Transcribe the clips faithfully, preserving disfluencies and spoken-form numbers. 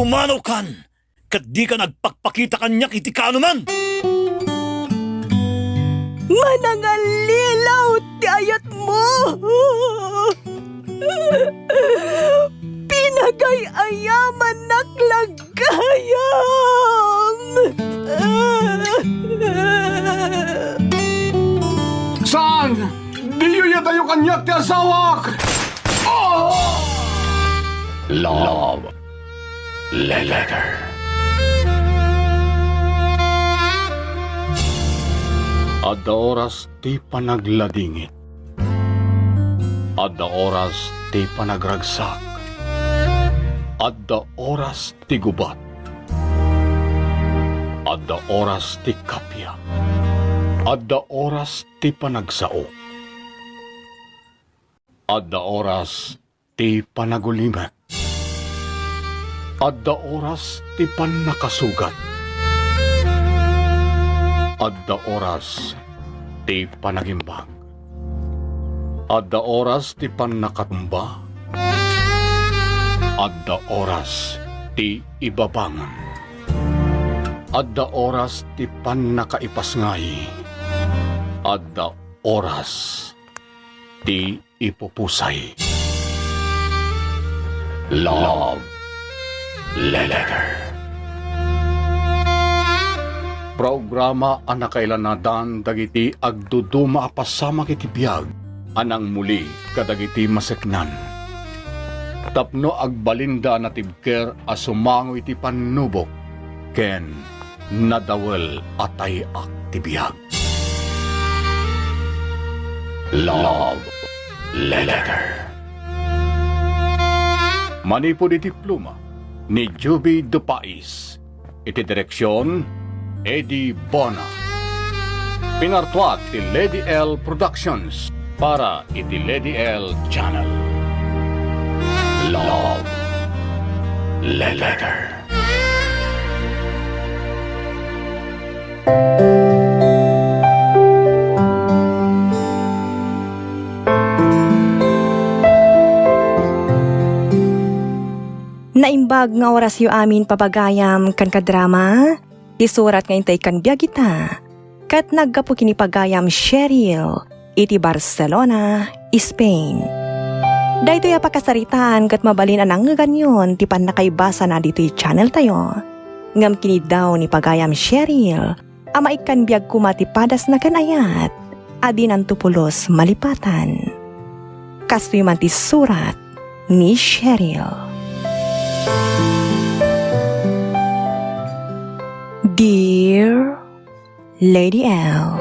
Manokan, ket dika nagpakpakita kaniak iti kaanoman. Manangallilaw ti ayatmo. Pinagay-ayamannak la gayam. Saan? Diyo iyadayo kaniak ti asawak! Oh! Love Letter. Adda oras ti panagladingit. Adda oras ti panagragsak. Adda oras ti gubat. Adda oras ti kappia. Adda oras ti panagsao. Adda oras ti panagulimek. Adda oras ti pannakasugat. Adda oras ti panagimbag. Adda oras ti pannakatumba. Adda oras ti ibabangon. Adda oras ti pannakaipasngay. Adda oras ti ipupusay. Love Letter. Programa a nakailanadan dagiti agduduma a pasamak iti biag a nangmuli kadagiti maseknan. Tapno agbalinda a natibker a sumango iti pannubok ken nadawel a tay-ak ti biag. Love Letter. Manipud iti pluma ni Juby Dupais, iti direksion, Eddie Bona. Pinartuat ti Lady L Productions para iti Lady L Channel. Love Letter. Naimbag nga orasyo amin, pagayam ken kadrama, ti surat nga intay kan biag ita, ket naggapu ken ni pagayam Cheryl iti Barcelona, Spain. Daytoy a pakasaritaan ket mabalin a nangngeganyon ti pannakaibasana ditoy channel tayo. Ngem kiniddaw ni pagayam Cheryl a maikkan biag koma ti padasna ken ayat a dinanto pulos malipatan. Kastoy man ti surat ni Cheryl. Dear Lady L.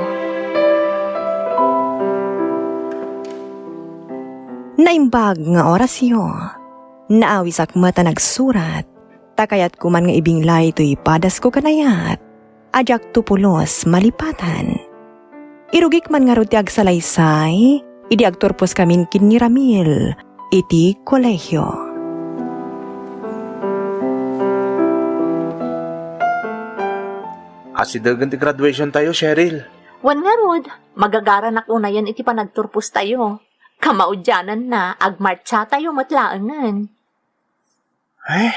Naimbag nga orasyo. Naawisak met a nagsurat, ta kayatko man nga ibinglay toy padasko ken ayat a diakto pulos malipatan. Irugik man ngarud ti agsalaysay idi agturposkamin ken ni Ramil iti kolehio. Asidegen ti graduation tayo, Cheryl. Wen ngarud, magagaranak unayen iti panagturpos tayo. Kamaudiananna, agmartsa tayo met laengen. Ay.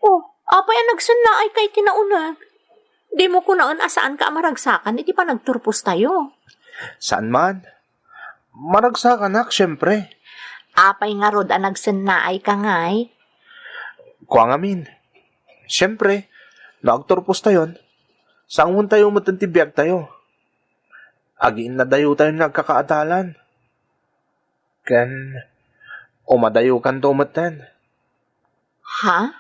Oh, apay a nagsennaay ka iti nauneg? Dimo kunaen a saanka a maragsakan iti panagturpos tayo? Saan man. Maragsakanak, siempre. Apay ngarud a nagsennaay ka ngay? Kua ngamin. Siempre, no agturpos tayon, sanguentayo met ti biag tayo. Agiinnadayo tayon nga agkakaadalan. Ken umadayokanto metten. Ha?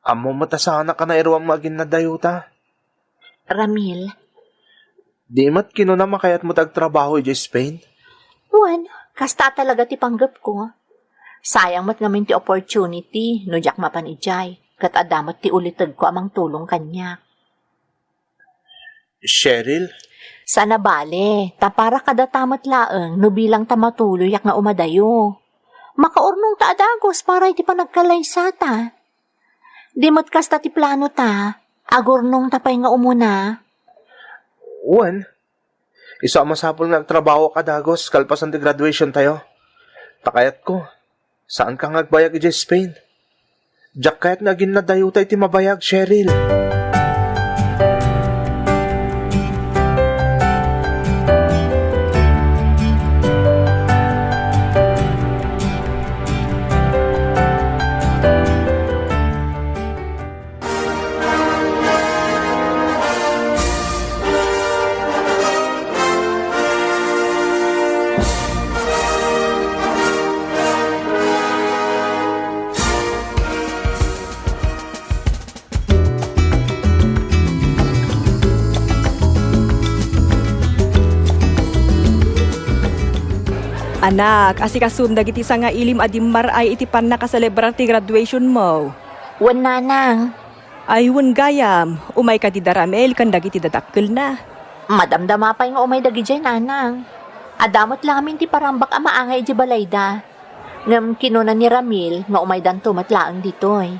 Ammo met a saanak a nairuam nga aginnadayo ta. Ramil. Di met kinuna makayatmo ti agtrabaho idiay Spain? Wen, kasta talaga ti panggepko. Sayang met ngamin ti opportunity no diak mapan idiay, ket adda met ti ulitegko a mangtulong kaniak. Cheryl? Saan a bale, ta para kadata met laeng no bilang ta matuloyak nga umadayo. Makaurnongta a dagus para iti panagkalaysata. Di met kasta ti plano ta, agurnongta pay nga umuna. Wen, isu a masapul nga agtrabahoak a dagus kalpasan ti graduation tayo. Ta kayatko, saanka nga agbayag idiay Spain. Diak kayat nga aginnadayota iti mabayag, Cheryl. Anak, asikasom dagiti sangailim a dimmar-ay iti pannakaselebrar ti graduation mo. Wen, nanang. Ay, wen gayam, umayka dida Ramil ken dagiti dadakkelna. Madamdama pay nga umay dagidiay, nanang. Adda met lamin ti parambak a maangay idiay balayda. Ngem kinuna ni Ramil nga umaydanto met laeng ditoy.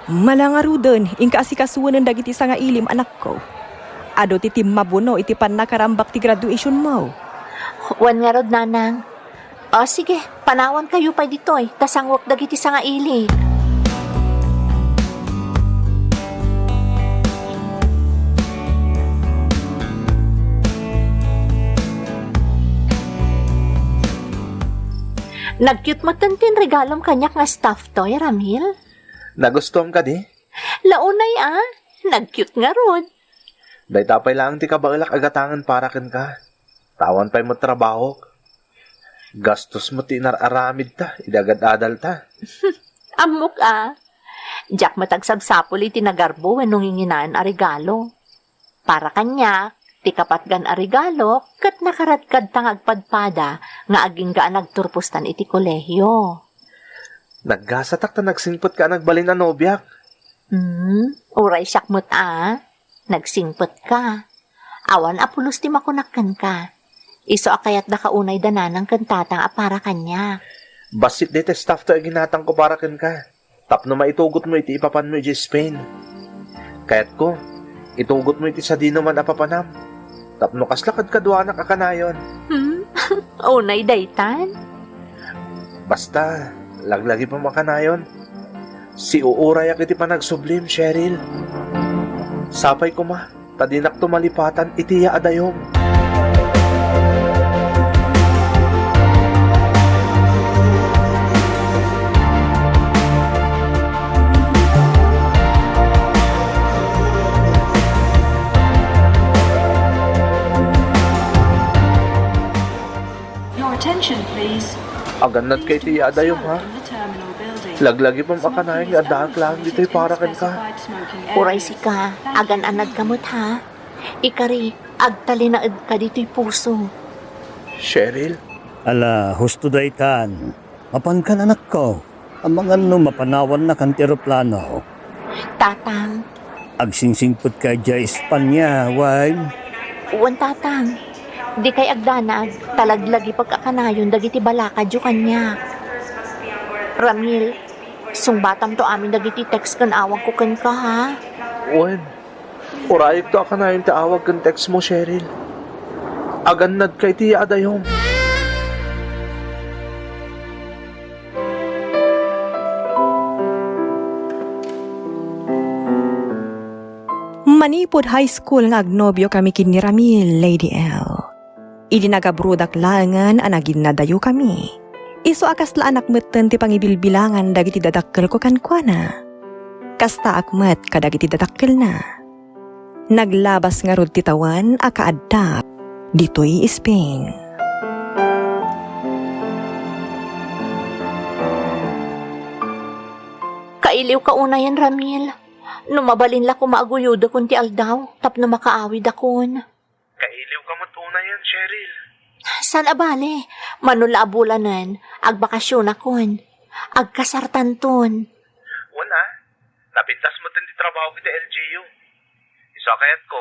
Mala ngaruden, inka asikasoen dagiti sangailim, anakko. Adu ti timmabuno iti pannakarambak ti graduation mo. Wen ngarud, nanang. O, sige, panawankayo pay ditoy, ta sanguek dagiti sangailim. Nag-cute metten ti inregalom kaniak nga stuffed toy, Ramil. Nagustuam kadi? Launay a, nag-cute ngarud. Dayta pay laeng ti kabaelak a gatangen para kenka. Ta awan pay met trabahok. Gastos met ti inar-aramidta idi agad-adalta. Ammok a. Diak met agsapsapul iti nagarbo wenno nginginaen a regalo. Para kaniak, ti kapatgan a regalo ket nakaradkadta nga agpadpada nga agingga a nagturpostan iti kolehio. Naggasatak ta nagsingpetka a nagbalin a nobiak. Hmm, uray siak met a. Nagsingpetka. Awan a pulos ti makunak kenka. Isu a kayatdaka unay da nanang ken tatang a para kaniak. Bassit dayta stuffed toy a ginatangko para kenka. Tapno maitugotmo iti ipapanmo idiay Spain. Kayatko, itugotmo iti sadinoman a papanam. Tapno kasla kadkaduanak a kanayon. Hmm? Unay daytan? Basta, laglagipem a kanayon. Siuurayak iti panagsublim, Cheryl. Sapay koma, ta dinakto malipatan iti yaadayom. Your attention, please. Agannad kay ti yaadayom, ha? Laglagipem a kanayon nga addaak laeng ditoy para kenka. Uray sika, agan-anadka met, ha? Ikari, agtalinaedka ditoy puso. Cheryl? Ala, husto daytan. Mapankan, anakko. Amangan no mapanawannakan ti eroplano. Tatang. Agsingsingpetka idiay Espanya, wen? Wen, Tatang. Dikay agdanag, ta laglagipek a kanayon dagiti balakadyo kaniak. Ramil, sungbatamto amin dagiti text ken awagko kenka, ha? Wen, urayekto a kanayon ti awag ken text mo, Cheryl. Agannadka iti yaadayom. Manipud high school nga agnobiokami ken ni Ramil, Lady L. Idi nagabrodak laengen a naginnadayokami, isu a kasla anak metten ti pangibilbilangan dagiti dadakkelko kenkuana. Kastaak met kadagiti dadakkelna. Naglabas ngarud ti tawen a kaaddak ditoy Spain. Kailiwka unayen, Ramil. No mabalin la koma a guyodekon ti aldaw tapno makaawidakon. Kailiwka met unayen, Cheryl. Saan a bale, mano la a bulanen, agbakasionakon, agkasartanton. Wen a, napintas metten ti trabaho iti L G U. Isu a kayatko,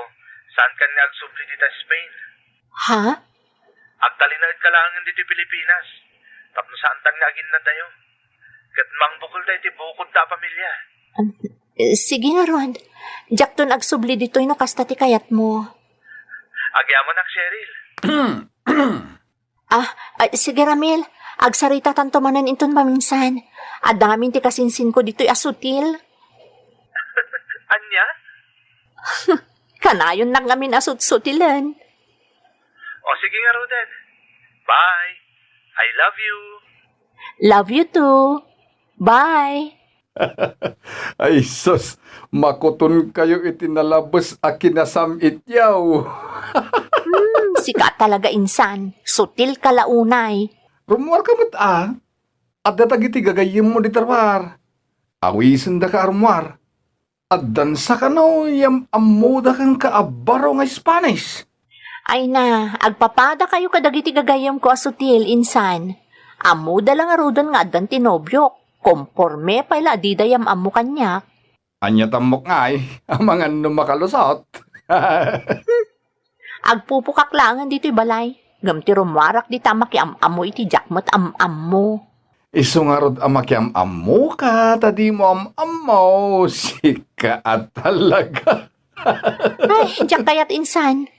saankan nga agsubli dita Spain. Ha? Agtalinaedka laengen ditoy Pilipinas, tapno saantan nga aginnadayo. Ket mangbukelta iti bukodta a pamilia. Um, eh, sige ngarud. Diakton agsubli ditoy no kasta ti kayatmo. Agyamanak, Cheryl. Ah, ay, sige, Ramil. Agsaritatanto manen inton maminsan. Adda ngamin ti kasinsinko ditoy a sutil. Ania? Kanayonnak ngamin a sutsutilen. O, sige ngaruden. Bye. I love you. Love you too. Bye. Ay sus, makutonkayo iti nalabes a kinasam-ityo. Hmm, sika talaga insan. Sutilka la unay. Rummuarka met a. Adda dagiti gagayyemmo ditoy a ruar. Awisendaka a rummuar. Addan sakano, yam-ammoda kenka a baro nga Spanish. Ay na, agpapadakayo kadagiti gagayyemko a sutil, insan. Ammoda la ngaruden nga addan ti nobiok. Komporme pay la a dida yam-ammo kaniak. Ania ti ammok ngay, amangan no makalusot. Agpupukak laengen ditoy balay, ngem ti rummuarak dita a makiam-ammo iti diak met am-ammo. Isu ngarud a makiam-ammoka ta dimo am-ammo, sika a talaga. Ay, diak kayat insan.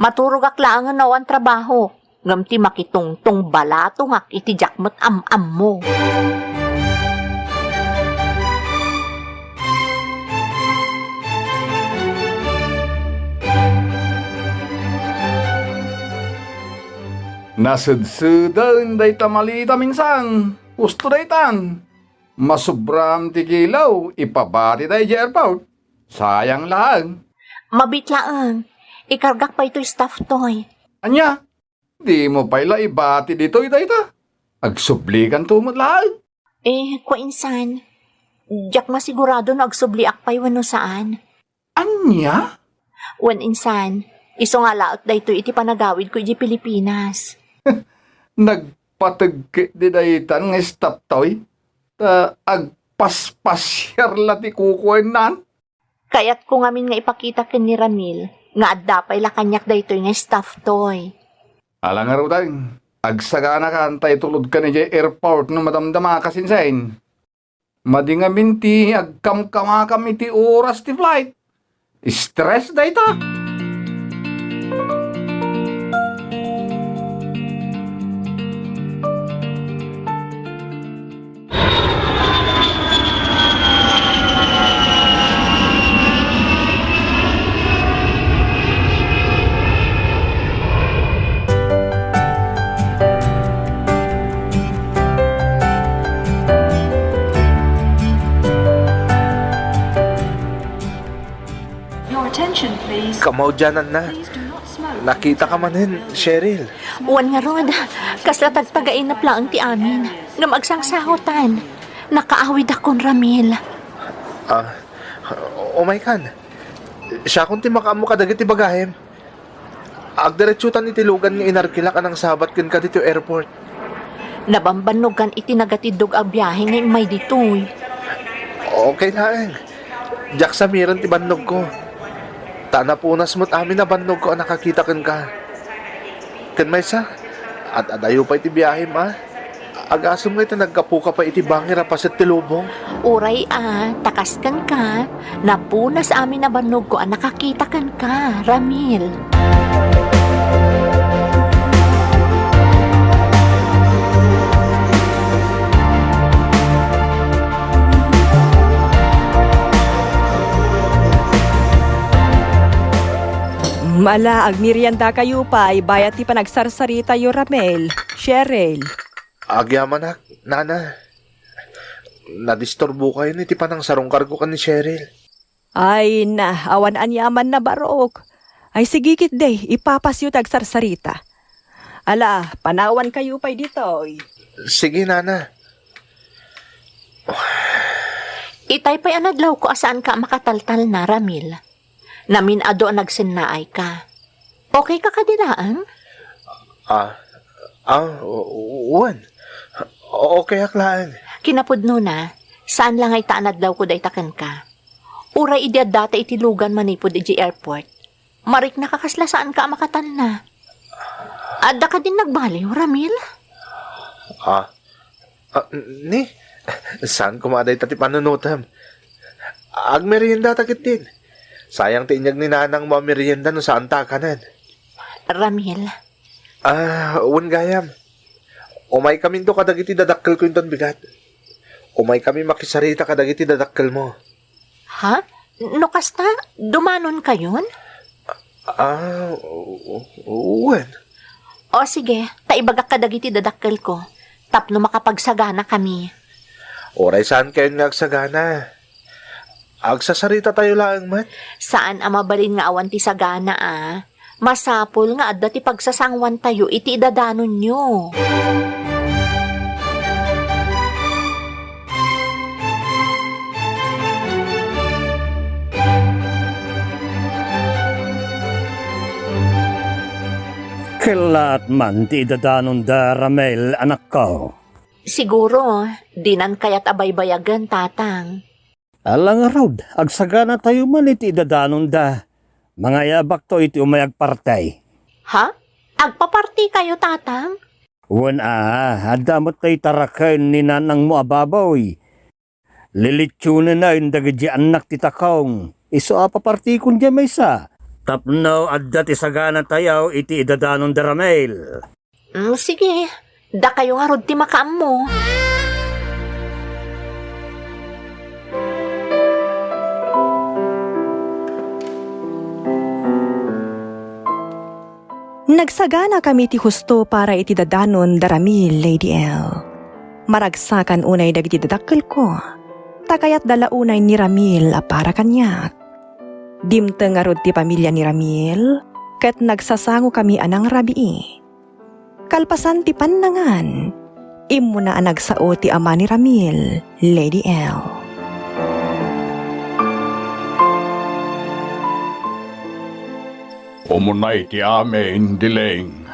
Maturogak laengen no awan trabaho, ngem ti makitungtong balatongak iti diak met am-ammo. Nasedseden dayta malita, Minsang. Husto daytan. Masubram ti kilo, ipabati daydiay airport. Sayang laeng. Mabiit laeng. Ikargak pay toy stuffed toy. Ania? Dimo pay la ibati ditoy dayta? Agsublikanto met laeng. Eh, kua insan, diak masigurado no agsubliak pay wenno saan. Ania? Wen insan, isu nga alaek daytoy iti panagawidko idiay Pilipinas. Nagpateg ketdi daytan nga stuffed toy? Ta agpaspasiar la ti kukuennan? Kayatko ngamin nga ipakita ken ni Ramil nga adda pay la kaniak daytoy nga stuffed toy. Ala ngaruden, agsaganakan ta itulodkan idiay airport no madamdamaka, Sinsen. Madi ngamin ti agkamkamakam iti oras ti flight. Stress dayta. Your attention, please. Kamaudiananna. Please do not smoke. Nakitaka manen, Cheryl. Wen ngarud, kasla tagtagainep laeng ti amin. Ngem agsangsahotan. Nakaawidakon, Ramil. Ah, umaykan. Siakon ti makaammo kadagiti bagahim. Agdiretsotan iti lugan nga inargilak a nangsabat kenka ditoy airport. Nabambannogkan iti nagatiddog a biahe nga immay ditoy. Okay laeng. Diak samiren ti bannogko. Ta napunas met amin a bannogko a nakakita kenka. Ken maysa, ad-adayo pay ti biahim a. Agasem ngay ta naggapuka pay iti bangir a paset ti lubong? Uray a, ta kas kenka, napunas amin a bannogko a nakakita kenka, Ramil. Ala, agmeriendakayo pay, bayat ti panagsarsaritayo, Ramil, Cheryl. Agyamanak, Nana. Nadisturbokayon iti panangsarungkarko ken ni Cheryl. Ay na, awan aniamanna, barok. Ay, sige ketdi, ipapasyo ti agsarsarita. Ala, panawankayo pay ditoy. Sige, Nana. Itay pay a nadlawko a saanka a makataltalna, Ramil. Namin-adu a nagsennaayka. Okay ka kadi laeng? Ah, ah, u-, u-, wen. Okay ak laeng. Kinapudnona, saan la ngay ta a nadlawko dayta kenka. Uray idi addata iti lugan manipud idiay airport, mariknaka kasla saanka a makatalna. Adda kadin nagbaliw, Ramil? Ah, Ah, ni? Saan koma dayta ti panunotem? Agmeriendata ketdin. Sayang ti inyag ni nanangmo a merienda no saanta a kanen. Ramil. Ah, wen gayam. Umaykaminto kadagiti dadakkelko inton bigat. Umaykami makisarita kadagiti dadakkelmo. Ha? No kasta, dumanonkayon? Ah, wen. O sige, ta ibagak kadagiti dadakkelko, tapno makapagsaganakami. Uray saankayon nga agsagana. Agsasaritatayo laeng met? Saan a mabalin nga awan ti sagana a. Masapul nga adda ti pagsasanguantayo iti idadanonyo. Kellaat man ti idadanonda, Ramel, anakko. Siguro, dinan kayat a baybayagen, Tatang. Ala ngarud, agsaganatayo man iti idadanonda. Mangayaabakto iti umay agparti. Ha? Agpapartikayo, Tatang? Wen a, adda met tay taraken ni nanangmo a baboy. Lilitsionen dagiti annak ti takong. Isu a papartikon diay maysa. Tapno adda ti saganatayo iti idadanon da Ramel. Mm, sige, dakayo ngarud ti makaammo. Nagsaganakami ti husto para iti dadanon da Ramil, Lady L. Maragsakan unay dagiti dadakkelko, ta kayatda la unay ni Ramil a para kaniak. Dimteng ngarud ti pamilia ni Ramil, ket nagsasangokami a nangrabii. Kalpasan ti pannangan, immuna a nagsao ti ama ni Ramil, Lady L. Umunay ti amin, Dileng,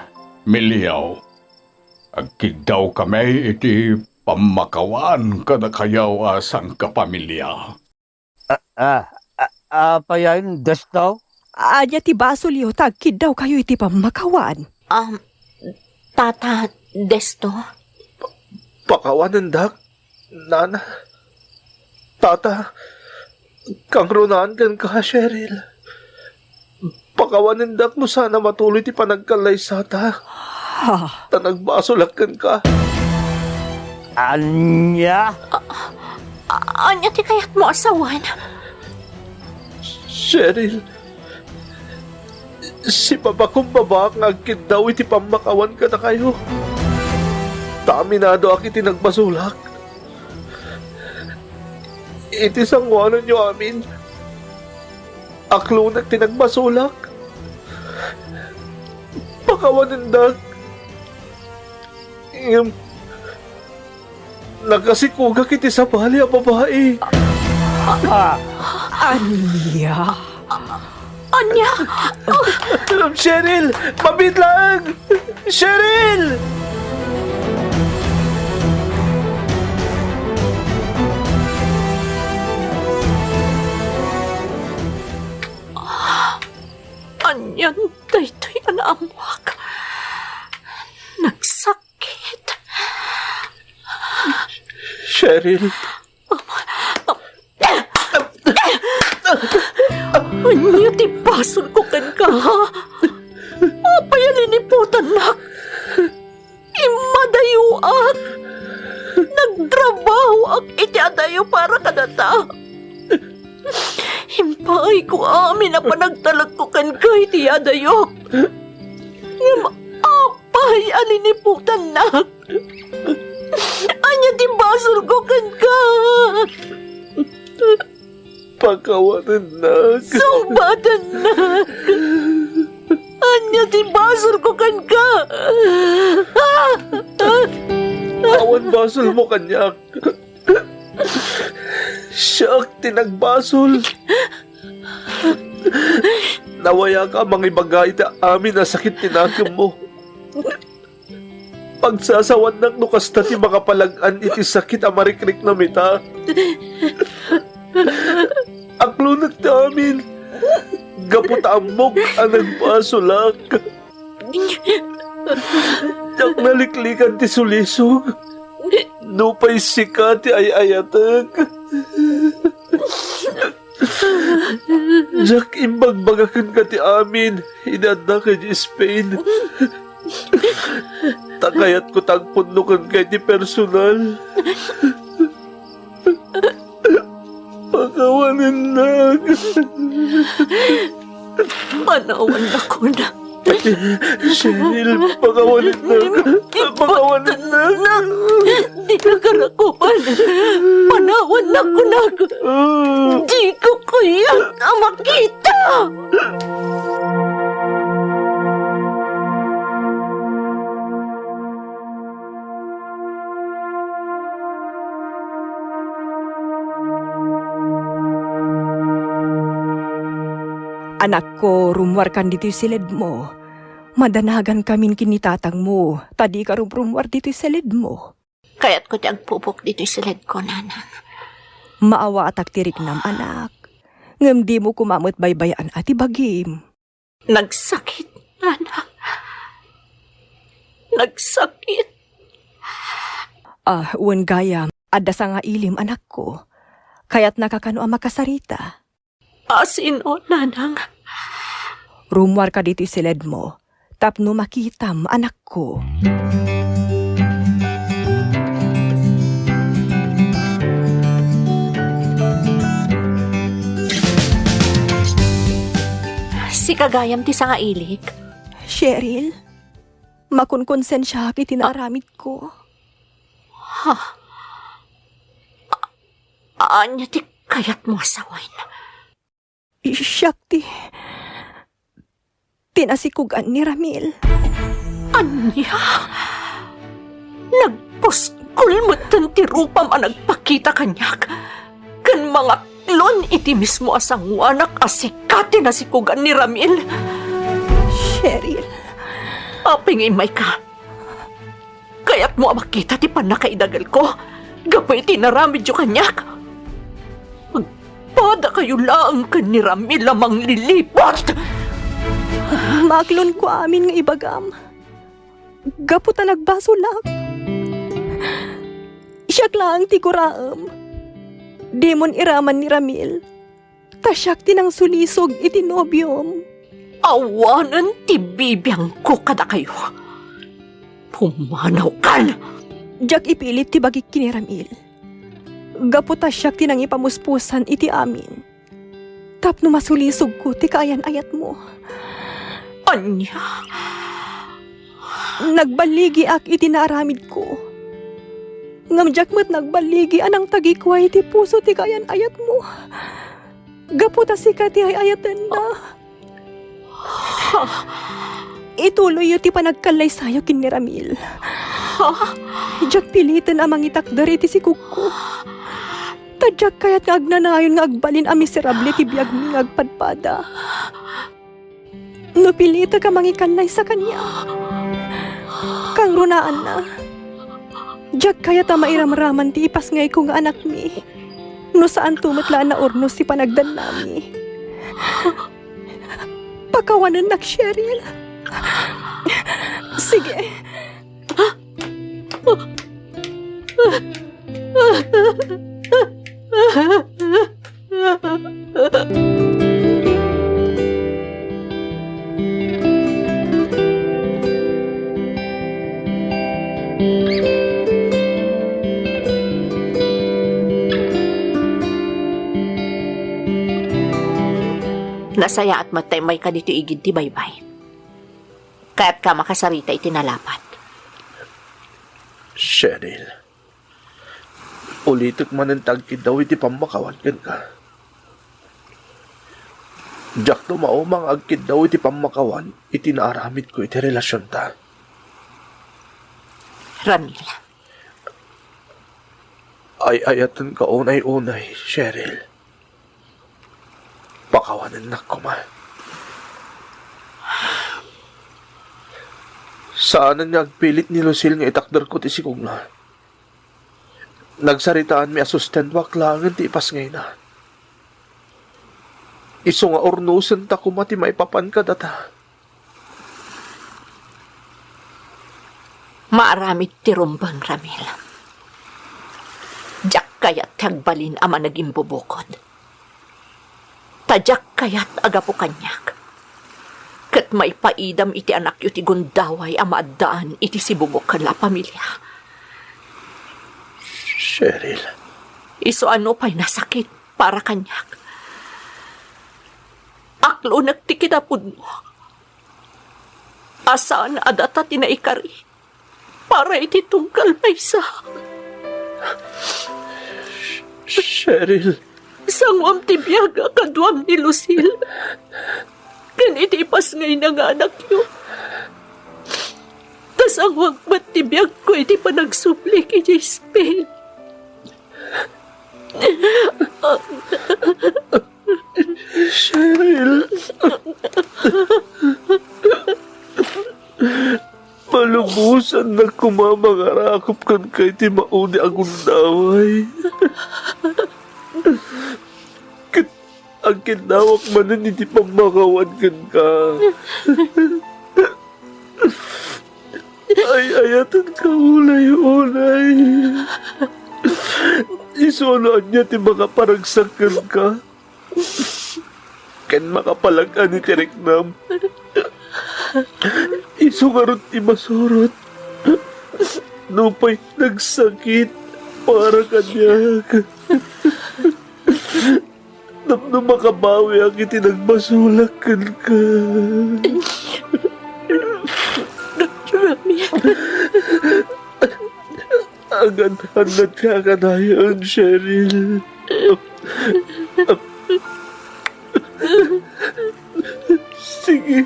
Miliaw. Agkiddawkami iti pammakawan kadakayo a sangkapamilia. A, a, a, apayen, Desto? Ania ti basolyo ta agkiddawkayo iti pammakawan? Um, Tata, Desto? Pakawanendak, Nana. Tata, kangrunaan kenka, Cheryl. Pakawanendak no saan a matuloy ti panagkallaysata. Ha? Ta nagbasolak kenka. Ania? A-, ania ti kayatmo a sawen? Cheryl, sipapakumbabak nga agkiddaw iti pammakawan kadakayo. Ta aminadoak iti nagbasolak. Iti sangoananyo amin, aklonek ti nagbasolak. Pakawanendak. Ngem nakasikogak iti sabali a babai. Ania? Ania? Cheryl! Mabiit laeng! Cheryl! Anian daytoy a naammoak? Nagsakit. Cheryl. Ania ti basolko kenka, ha? Apay a liniputannak? Immadayoak. Nagtrabahoak iti adayo para kadata. Impaayko amin a panagtalekko kenka iti adayok. Ngem apay a liniputannak? Ania ti basolko kenka? Pakawanennak. Sungbatennak. Ania ti basolko kenka? Awan basolmo kaniak. Siak ti nagbasol. Nawayak a mangibaga iti amin a sakit ti nakemmo. Pagsasawanak no kasta ti makapalag-an iti sakit a marikriknam ita. Aklonek ti amin. Gapu ta ammok a nagbasolak. Diak naliklikan ti sulisog. Nupay sika ti ay-ayatek. Diak imbagbaga kenka ti amin idi adda ka idiay Spain. Ta kayatko ta agpunno kenka iti personal. Pakawanennak. Panawannakon. Cheryl, pakawanennak. Pakawanennak. Dinaka rakupan. Panawannakonak. Dika kayat a makita. Anakko, rummuarkan ditoy siledmo. Madanagankamin ken ni tatangmo, ta dika rumrummuar ditoy siledmo. Kayatko ti agpupok ditoy siledko, nanang. Maawaatak ti riknam, anak. Ngem dimo koma met baybay-an a ti bagim. Nagsakit, nanang. Nagsakit. Ah, wen gayam, adda sangailim, anakko. Kayatnaka kano a makasarita? A sino, nanang? Rummuarka ditoy siledmo, tapno makitam, anakko. Sika gayam ti sangailik? Cheryl, makonkonsensiaak iti naaramidko. Ha? A-, ania ti kayatmo a sawen? Siak ti, ti nasikugan ni Ramil. Ania? Nagpuskol metten ti rupam a nagpakita kaniak, ken mangaklon iti mismo a sangoanak a sika ti nasikugan ni Ramil. Cheryl. Apay nga immayka? Kayatmo a makita ti pannakaidagelko gapu iti inaramidyo kaniak? Agpadakayo laeng ken ni Ramil a mangliliput! Maaklonko amin nga ibagam. Gapu ta nagbasolak. Siak laeng ti guraem. Dimon iraman ni Ramil. Ta siak ti nangsulisog iti nobiom. Awanen ti bibiangko kadakayo. Pumanawkan! Diak ipilit ti bagik ken ni Ramil. Gapu ta siak ti nangipamuspusan iti amin. Tapno masulisogko ti kaayan-ayatmo. Ania? Nagballigiak iti naaramidko. Ngem diak met nagballigi a nangtagikuay iti puso ti kaayan-ayatmo. Gapu ta sika ti ay-ayatenna. Ituloyyo ti panagkallaysayo ken ni Ramil. Diak piliten a mangitakder iti sikogko. Ta diak kayat nga agnanayon nga agbalin a miserable ti biagmi nga agpadpada. No pilitek a mangikallaysa kaniak, kangrunaanna, diak kayat a mairamraman ti ipasngayko nga anakmi no saanto met la a naurnos ti panagdannami. Pakawanennak, Cheryl. Sige. Nasayaat met ta immayka ditoy igid ti baybay. Kayatka a makasarita iti nalapat. Cheryl, ulitek manen ti agkiddaw iti pammakawan kenka. Diakto mauma nga agkiddaw iti pammakawan iti naaramidko iti relasionta. Ramil. Ay-ayatenka unay-unay, Cheryl. Pakawanennak koma. Saanen nga agpilit ni Lucille nga itakderko ti sikogna. Nagsaritaanmi a sustendoak laengen ti ipasngayna. Isu nga urnosenta koma ti maipapan kadata. Maaramid ti rumbeng, Ramil. Diak kayat ti agbalin a managimbubukod. Ta diak kayat a gapu kaniak ket maipaidam iti anakyo ti gundaway a maaddaan iti sibubukkel a pamilia. Cheryl. Isu a nupay nasakit, para kaniak. Aklonek ti kinapudno a saan a data ti naikari para iti tunggal maysa. Cheryl. Sanguam ti biag a kaduam ni Lucille ken iti ipasngayna nga anakyo. Ta sanguak met ti biagko iti panagsublik idiay Spain. Cheryl. Malubosannak koma mangarakup kenka iti maudi a gundaway. Ket agkiddawak manen iti pammakawan kenka. Ay-ayatenka unay-unay. Isu a no ania ti makaparagsak kenka ken makapalag-an iti riknam. Isu ngarud ti masurot nupay nagsakit para kaniak. Tapno makabawiak iti nagbasolak kenka. Rami. Agan-, annatka kanayon, Cheryl. Sige.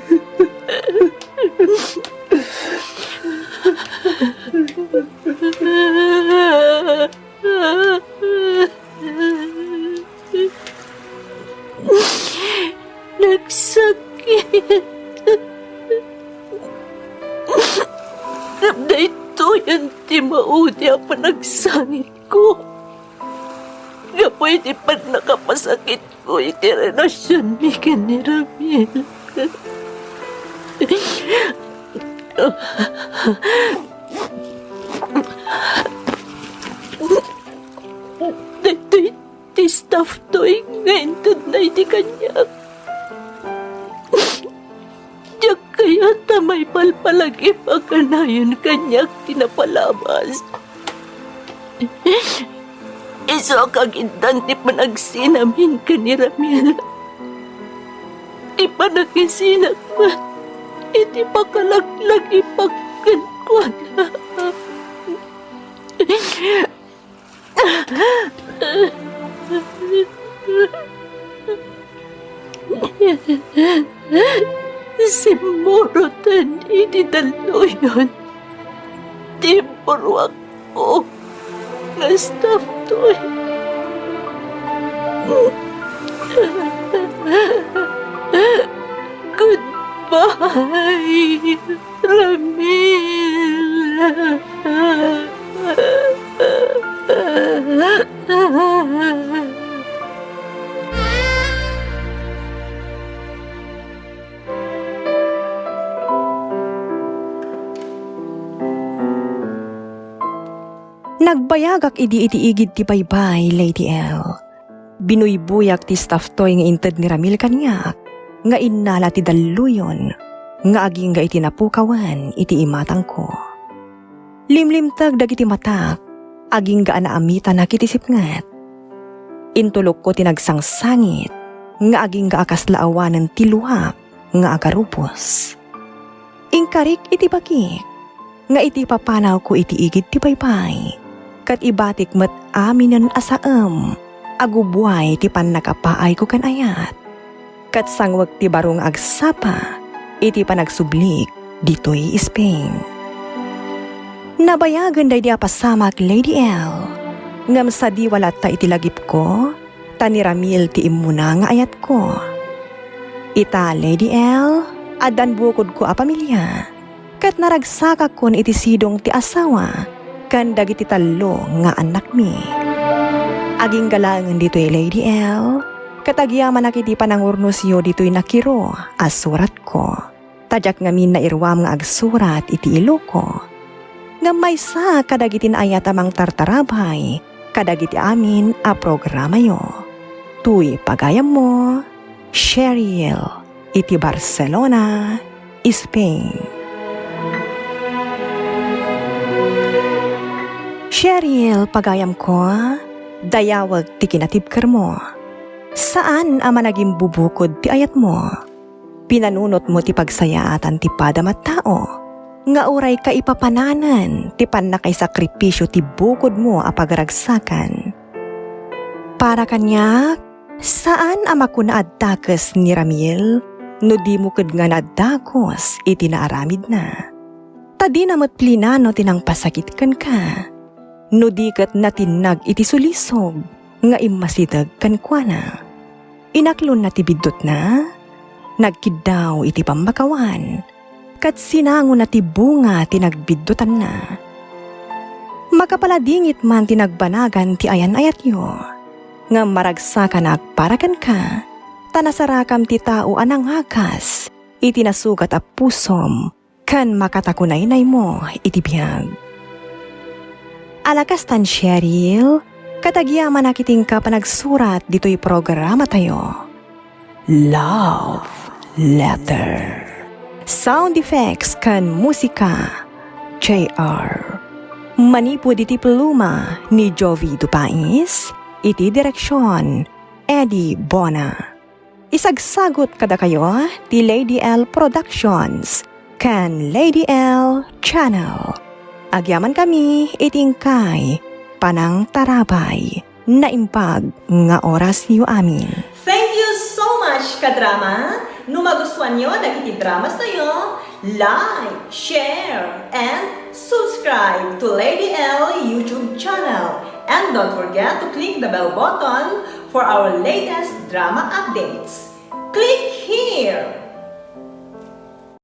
Nagsakit. Ngem daytoyen ti maudi a panagsangitko. Gapu iti pannakapasakitko iti relasionmi ken ni Ramil. Daytoy ti staff toy nga intedna iti kaniak. Diak kayat a maipalpalagip a kanayon kaniak ti napalabas. Isu a kagiddan ti panagsinamin ken ni Ramil. Ti panangisinak met iti pakalaglagipak kenkuana. Simmuroten iti dalluyon ti impuruakko nga staff toy. Goodbye. Ramil. Nagbayagak idi iti igid ti baybay, Lady L. Binuybuyak ti staff toy nga inted ni Ramil kaniak nga innala ti dalluyon nga agingga iti napukawan iti imatangko. Limlimteg dagiti matak, agingga a naamitanak iti sipnget. Intulokko ti nagsangsangit nga agingga a kasla awanen ti luak nga agarupos. Inkarik iti bagik nga iti papanawko iti igid ti baybay, ket ibatik met aminen a saem a gubuay ti pannakapaayko ken ayat, ket sangwek ti baro nga agsapa iti panagsublik ditoy Spain. Nabayagen daydi a pasamak, Lady L, ngem sadiwa latta iti lagipko, ta ni Ramil ti immuna nga ayatko. Ita, Lady L, addan bukodko a pamilia, ket naragsakakkon iti sidong ti asawa ken dagiti tallo nga annakmi. Agingga laengen ditoy, Lady L, ket agyamanak iti panangurnosyo ditoy nakiro a suratko. Ta diak ngamin nairuam nga agsurat iti iloko. Ngem maysa kadagiti naayat a mangtartarabay kadagiti amin a programayo. Toy pagayammo, Cheryl, iti Barcelona, Spain. Cheryl, pagayamko, dayawek ti kinatibkermo. Saan a managimbubukod ti ayatmo. Pinanunotmo ti pagsayaatan ti padam a tao, nga uray kaipapananan ti pannakaisakripisio ti bukodmo a pagragsakan. Para kaniak, saan a makuna a dakes ni Ramil no dimo kednga naddakos iti naaramidna. Ta dina met plinano ti nangpasakit kenka, no di ket natinnag iti sulisog nga immasideg kenkuana. Inaklonna ti biddutna, nagkiddaw iti pammakawan, ket sinangona ti bunga ti nagbiddutanna. Makapaladingit man ti nagbanagan ti ayan-ayatyo, ngem maragsakanak para kenka, ta nasarakam ti tao a nangakas iti nasugat a pusom ken makatakunaynaymo iti biag. Ala kastan, Cheryl, ket agyamanak iti inka panagsurat ditoy programatayo. Love Letter. Sound effects ken musika, J R. Manipud iti pluma ni Jovi Dupais, iti direksion, Eddie Bona. Isagsagut kadakayo ti Lady L Productions ken Lady L Channel. Agyamankami iti inkay panangtarabay. Naimbag nga orasyo amin. Thank you so much, kadrama! No magustuanyo dagiti dramas tayo, like, share, and subscribe to Lady L YouTube channel. And don't forget to click the bell button for our latest drama updates. Click here!